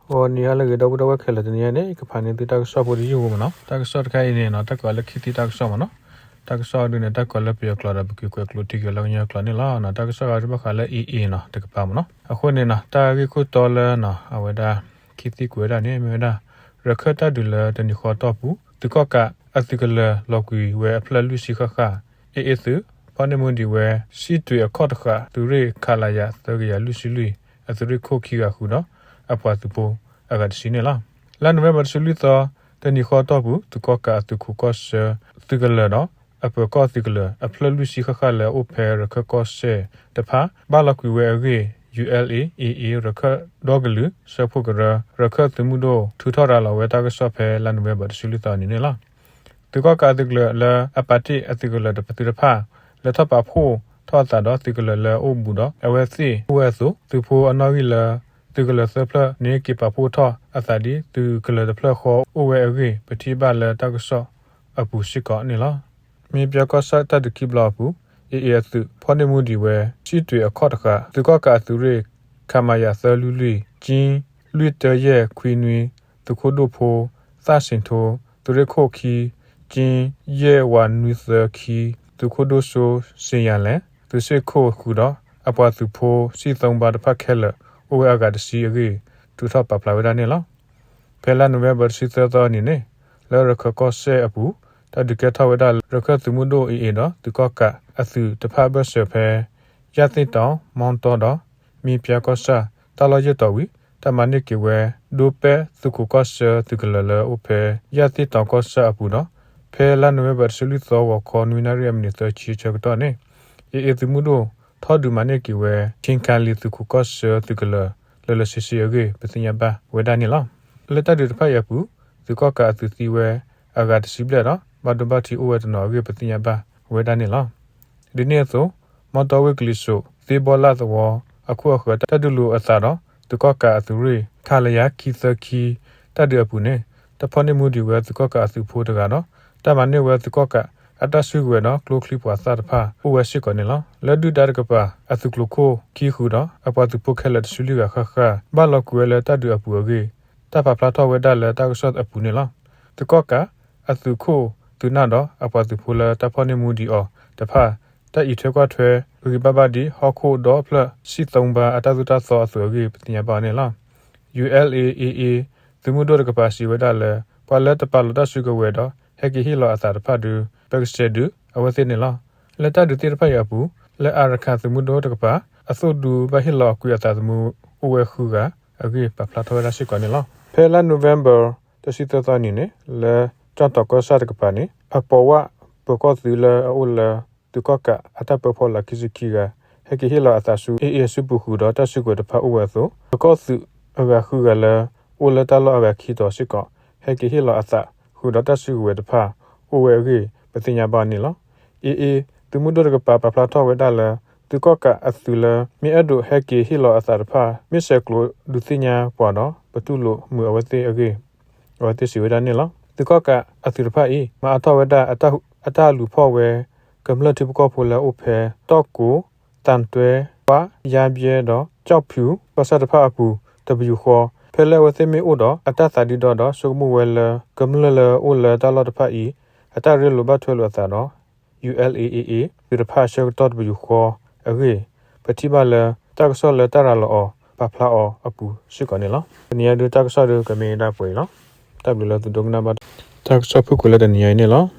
ဂီၤနံၤဟါလၢအဂ့ၤ ဒီပုၢ်ဒီဝဲၢ်ခဲလၢာ်, တနံၤအံၤန့ၣ် ကဖးန့ၢ်သုတၢ်ကစီၣ်ဖိတယုၢ်ဖိမ့ၢ်နီၤ. တၢ်ကစီၣ်တခါအံၤန့ၣ်နီၤ တၢ်ကိးလၢခံသံတၢ်ကစီၣ်မ့ၢ်နီၤ. တၢ်ကစီၣ်ဒုန့ၣ် တၢ်ကိးလၢပယီၤကျိာ်ဒီး ပကကွဲးကျိးထံက့ၤလၢကညီကျိာ်န့ၣ်လီၤ. တၢ်ကစီၣ်အံၤတဘၣ်ဃးလၢ AA နီၤ တကပၤမ့ၢ်နီၤ. အဃိန့ၣ်နီၤ တၢ်ဂ့ၢ်ခိၣ်တီလၢနီၤ အဝဲဒၣ် ခံသံကွဲးဝဲဒၣ်န့ၣ် မ့ၢ်ဝဲဒၣ် ရခၢၣ်တၢ်ဒုးလၢတနံၤဃီတီၢ်ပူၤ သုးကီၣ်ကးအသုးကလၢၤ လီၤကွံာ်ဝဲအဖျၢၣ်လွံၢ်ဆံဃၣ်ဃၣ် AA သုး ဖီၣ်န့ၢ်မူဒံးဝဲ စံၣ်တွ့ၤအခီၣ်တဃာ် သုးရ့ၣ် ခလရ သၢကယၤလွံၢ်ဆံလွံၢ် အသုးရ့ၣ်ခိၣ်ခံဂၤဃုာ်ဒီး အပှၤသုးဖိအဂၤတဆံန့ၣ်လီၤ. လါနိၣ်ဝ့ဘၢၣ်တဆံလွံၢ်သီ တနံၤဃီတီၢ်ပူၤ သုးကီၣ်ကးအသုးခိးကီၢ်ဆၢသုးကလၢၤဒီး အပၢၤကီၢ်သုးကလၢၤ အဖျၢၣ်လွံၢ်ဆံဃၣ်ဃၣ်လၢအအိၣ်ဖဲရခၢၣ်ကီၢ်စဲၣ်တဖၣ် ဘၣ်လီၤကွံာ်ဝဲအဂ့ၢ် ယူၢ်အဲလ်အ့ AA ရခၢၣ်ဒီကလုာ်စၢဖှိၣ်ကရၢ ရခၢၣ်သုးမုၢ်ဒိၣ် ထုးထီၣ်ရၤလီၤဝဲတၢ်ကစီၣ်ဖဲလါနိၣ်ဝ့ဘၢၣ်တဆံလွံၢ်သီအနံၤန့ၣ်လီၤ. သုးကီၣ်ကးအသုးကလၢၤလၢအပာ်တ့ၢ်အသုးကလၢၤတဖၣ် လဲၤထီၣ်ပာ်ဖှိၣ်ထီၣ်အသးဒီးသုးကလၢၤလၢအအိၣ်ဘူးဒီး အဝဲသ့ၣ်အိၣ်ဝဲအသိး သုးဖိအနီၣ်ဂံၢ်လၢ သုးကလၢၤသၢဖျၢၣ်န့ၣ် က့ၤပာ်ဖှိၣ်ထီၣ်အသးဒ်သုးကလၢၤတဖျၢၣ်ဃီအိၣ်ဝဲအဂ့ၢ် ပထံၣ်ဘၣ်လၢတၢ်ကစီၣ်အပူၤစ့ၢ်ကီးန့ၣ်လီၤ. မ့ၢ်ပၠၣ်ကီၢ်ဆၣ်တၢ်ဒုးခံဘျီအပူၤ AA အသုး ဖီၣ်န့ၢ်မူဒံးဝဲ စံၣ်တွ့ၤအခီၣ်တဃာ် သုးကီၣ်ကးအသုးရ့ၣ် ခမရ သၢလွံၢ်လွံၢ် ကၠံ လွံၢ်တၢယဲၢ်ခွံနွံ သုးခိၣ်ဒိၣ်ဖိ သၣ်စ့ၣ်ထိ သုးရ့ၣ်ခိၣ်ခံ ကၠံ ယဲၢ်ဝးနွံသၢခံ သုးခိၣ်ဒိၣ်စိ စ့ၣ်ယၤလဲၣ် သုးစ့ၣ်ခိၣ်ဃုာ်ဒီး အပှၤသုးဖိ စံၣ်သီဘါတဖၣ်ခဲလၢာ် အိၣ်ဝဲအဂၤတဆံအဂ့ၢ် ထုးထီၣ်ပာ်ဖျါဝဲဒၣ်န့ၣ်လီၤ. ဖဲလါနိၣ်ဝ့ဘၢၣ်တဆံသၢသီအနံၤန့ၣ် လၢရခၢၣ်ကီၢ်စဲၣ်အပူၤ တၢ်ဒုးကဲထီၣ်ဝဲဒၣ်လၢ ရခၢၣ်သုးမုၢ်ဒိၣ် AA ဒီး သုးကီၣ်ကးအသုးတဖၣ်အဘၢၣ်စၢၤဖဲ ယၣ်သ့ၣ်တီၤ မီတီဒီး မ့ၢ်ပၠၣ်ကီၢ်ဆၣ် တၢ်လီၢ်ယဲၢ်တီၤဝံၤ တၢ်မၤန့ၢ်က့ၤဝဲ ဒိပၢ်သုးခိးကီၢ်ဆၢသုးကလၢၤလၢအအိၣ်ဖဲ ယၣ်သ့ၣ်တီၤကီၢ်ဆၣ်အပူၤဒီး ဖဲလါနိၣ်ဝ့ဘၢၣ်တဆံလွံၢ်သီ ဂီၤခီနွံနၣ်ရံၣ်အမံးနံးသၢဆံဆၢကတီၢ်န့ၣ် AA သုးမုၢ်ဒိၣ် ထီၣ်ဒုးမၤန့ၢ်က့ၤဝဲ ခ့ၣ်ကၣ်လံၤသုးခိးကီၢ်ဆၢသုးကလၢၤ လၢာ်လၢာ်ဆ့ဆ့အဂ့ၢ် ပသ့ၣ်ညါဘၣ်ဝဲဒၣ်န့ၣ်လီၤ. လၢတၢ်ဒုးတဖၣ်အံၤအပူၤ သုးကီၣ်ကးအသုးသံဝဲအဂၤတဆံဘျဲၣ်ဒီး ဘၣ်ဒိဘၣ်ထံးအိၣ်ဝဲတနီၤအဂ့ၢ် ပသ့ၣ်ညါဘၣ်ဝဲဒၣ်န့ၣ်လီၤ. ဒ်န့ၣ်အသိး မီတီဝ့ၢ်ကလံၤစိး သ့ဘီလၣ်သဝီ အခိၣ်အဃၢၤ တၢ်ဒုးလိာ်အသးဒီး သုးကီၣ်ကးအသုးရ့ၣ် ခလရ ခံသၢခံ တၢ်ဒုးအပူၤန့ၣ် တၢ်ဖီၣ်န့ၢ်မူဒံးဝဲသုးကီၣ်ကးအသုးဖိတဂၤဒီး တၢ်မၤန့ၢ်ဝဲသုးကီၣ်ကးအတၢ်စုကဝဲၤဒီး ကျိချံမျိာ်သၣ်တဖၣ် အိၣ်ဝဲစ့ၢ်ကီးန့ၣ်လီၤ. လၢဒုၣ်ဒါတကပၤ အသုးကျိၤခိၣ်ခံဃုာ်ဒီး အပှၤသုးဖိခဲလၢာ်တဆံလွံၢ်ဂၤဃၣ်ဃၣ် ဘၣ်လီၤကွံာ်ဝဲလၢတၢ်ဒုးအပူၤအဂ့ၢ် တၢ်ပာ်ဖျါထီၣ်ဝဲဒၣ်လၢတၢ်ကစီၣ်အပူၤန့ၣ်လီၤ. သုးကီၣ်ကးအသုးခိၣ်သုးနၢ်ဒီး အပှၤသုးဖိလၢတၢ်ဖီၣ်န့ၢ်မူဒံးအီၤတဖၣ် တၢ်အံးထွဲကွၢ်ထွဲ ဂ့ၤဘၣ်ဘၣ်ဒ် ဟီၣ်ခိၣ်ဒီဖျၢၣ် စံၣ်သီဘါအတၢ်သိၣ်တၢ်သီအသိးအဂ့ၢ် ပသ့ၣ်ညါဘၣ်အီၤန့ၣ်လီၤ. ULA/AA သုးမုၢ်ဒိၣ်တကပၤစံးဝဲဒၣ်လၢ ပှၤလၢတပာ်လီၤတၢ်စုကဝဲၤဒီး ဟဲက့ၤဟ့ၣ်လီၤအသးတဖၣ်ဒီး ပကဆဲးဒုးအဝဲသ့ၣ်န့ၣ်လီၤ. လၢတၢ်ဒုးသ့ၣ်တဖၣ်အံၤအပူၤ လၢအၤရခၣ်သုးမုၢ်ဒိၣ်တကပၤ အသိၣ်ဒူဘၣ်ဟ့ၣ်လီၤကွံာ်အသးသမူအိၣ်ဝဲဃုဂၤအဂ့ၢ် ပာ်ဖျါထီၣ်ဝဲဒၣ်စ့ၢ်ကီးန့ၣ်လီၤ. ဖဲလါနိၣ်ဝ့ဘၢၣ် တဆံသၢသီနံၤန့ၣ် လၢကၠီၣ်တီၤကီၢ်ဆၣ်တကပၤန့ၣ် အပိာ်ဝဲၢ်ပၢၤကီၢ်သုးလၢအအိၣ်လၢ သုးကီၣ်ကးအတၢ်ပၢဖီလာ်ခံဆံခံဂၤ ဟဲက့ၤဟ့ၣ်လီၤအသးဆူ AA အစုပူၤဃုာ်ဒီးတၢ်စုကဝဲၤတဖၣ်အိၣ်ဝဲအသိး ပၢၤကီၢ်သုးအဂၤဃုဂၤလၢ အိၣ်လၢတၢ်လီၢ်အဂၤခံတီၤစ့ၢ်ကီး ဟဲက့ၤဟ့ၣ်လီၤအသးဃုာ်ဒီးတၢ်စုကဝဲၤတဖၣ် အိၣ်ဝဲအဂ့ၢ် ပသ့ၣ်ညါဘၣ်န့ၣ်လီၤ. AA သုးမုၢ်ဒိၣ်တကပၤပာ်ဖျါထီၣ်ဝဲဒၣ်လၢ သုးကီၣ်ကးအသုးလၢ မ့ၢ်အဲၣ်ဒိးဟဲက့ၤဟ့ၣ်လီၤအသးတဖၣ် မ့ၢ်ဆဲးကျိးဒုးသ့ၣ်ညါပှၤဒီး ပတူၢ်လိာ်မုာ်အဝဲသ့ၣ်အဂ့ၢ် အဝဲသ့ၣ်စံးဝဲဒၣ်န့ၣ်လီၤ. သုးကီၣ်ကးအသုးတဖၣ်အံၤ မၤအါထီၣ်ဝဲဒၣ် အတၢ်လူၤဖီၣ်ဝဲ ကမျၢၢ်ထံဖိကီၢ်ဖိလၢအအိၣ်ဖဲ တီၢ်ကိၤ သၣ်တွဲ ပၢ်ယါဘျဲဒီး ကၠီၣ်ဖၠူၣ် ကီၢ်ဆၣ်တဖၣ်အပူၤ တပယူာ်ဃီ ဖဲလၢအဝဲသ့ၣ်မ့ၢ်အိၣ်ဒီး အတၢ်သးဒံဒီဒီး ဆိကမိၣ်ဝဲလၢ ကမျၢၢ်လၢအအိၣ်လၢတၢ်လီၢ်တဖၣ်အံၤ အတၢ်ရ့လိာ်ဘၣ်ထွဲလိာ်အသးဒီး ULA/AA သုးတဖၣ်အဆၢကတီၢ်တပယူာ်ဃီအဂ့ၢ် ပထံၣ်ဘၣ်လၢ တၢ်ကစီၣ်လၢတၢ်ရၤလီၤအီၤ ပာ်ဖျါအီၤအပူၤစ့ၢ်ကီးန့ၣ်လီၤ. တနံၤအံၤဒုးတၢ်ကစီၣ်ဒုးကမ့ၢ်ဒၣ်ပှဲၤအံၤလီၤ. တၢ်ဘျုးလၢသုဒိကနၣ်ဘၣ် တၢ်ကစီၣ်ဖုၣ်ကိာ်လၢတနံၤအံၤန့ၣ်လီၤ.